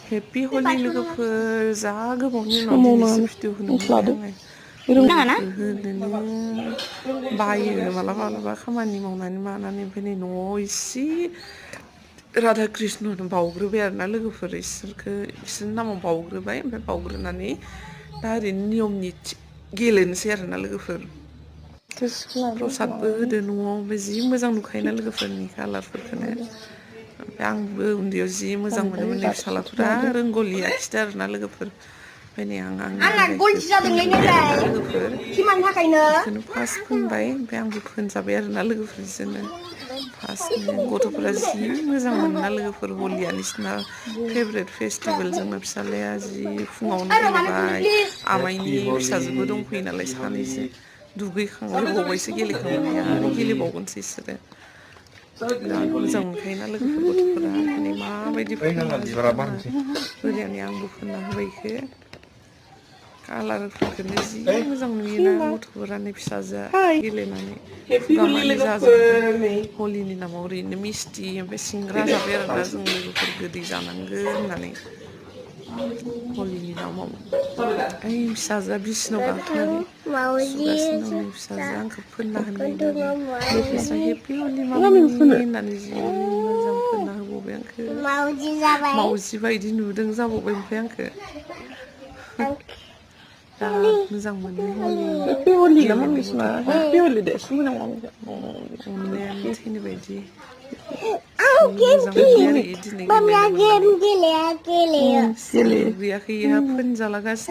happy हलि लोगोफोर जा गोबावनि उनाव दिनैसो भिडिअ होनो मोनबाय आङो होनोनो बायो मालाबा मालाबा खामानि मावनानै मानानै ओमफ्राय नै न'आव इसे राधा कृष्णनो बावग्रोबाय आरोना लोगोफोर इसोरनि नामाव बावग्रोबाय ओमफ्राय बावग्रोनानै दा ओरैनो नियम निथि गेलेनोसै आरोना लोगोफोर प्रसादबो होदो न'आव ओमफ्राय जि मोजां नुखायोना लोगोफोरनि कालारफोरखौनो ओमफ्राय आंबो उन्दैयाव जि मोजां मोनोमोन नै फिसालाफोरा रोंग'लि आखिदो आरोना लोगोफोर ओमफ्राय नै आं आंनि देलायखौ फोनजोब्बाय आरोना लोगोफोर बेखौनो फार्स्ट फोनबाय ओमफ्राय आंबो फोनजाबाय आरोना लोगोफोर बिजोंनो फार्स्टनो गथ'फोरा जि मोजां मोनोना लोगोफोर हलिया बिसिना फेभरेट फेस्टिभेल जोंना फिसालाया जि फुङावनो गेलेबाय आमाइनि फिसाजोबो दंफैयो नालाय सानैजों दुगैखांलायबावबायसो गेलेखांनानै आरो गेलेबावगोनसै बिसोरो बिराद मोजां मोनखायोना लोगोफोर गथ'फोरा दिनै माबायदि फोनना होजोबना आंबो फोनना होबाय इखो कालारफोरखौनो जि मोजां नुयोना गथ'फोरानो फिसाजोआ गेलेनानै खुगा मानि जाजोबबाय हलिनि नामाव ओरैनो मिस्थि ओमफ्राय सिंग्रा जाबाय आरोना जों लोगोफोर गोदै जानांगोन होननानै हलिनि नामाव ओइ फिसाजोआ बिसिनायाव गाखोनानै सुगासिनो दं नै फिसाजोआ आंखौ फोनना होनो नागिरदों आरो बिस्रा हेपि हलि मामि होननानै जि मोजां फोनना होबावबाय आंखो मावजि बायदि नुदों जाबावबाय ओमफ्राय आंखो बिराद मोजां मोनो हलि गेलेनो गथ'फ्रा अननायानो थैनो बायदि जि मोजां मोनो आरो दिनै गेलेनो मोननानै दुगैयाखै इहा फोनजालागासिनो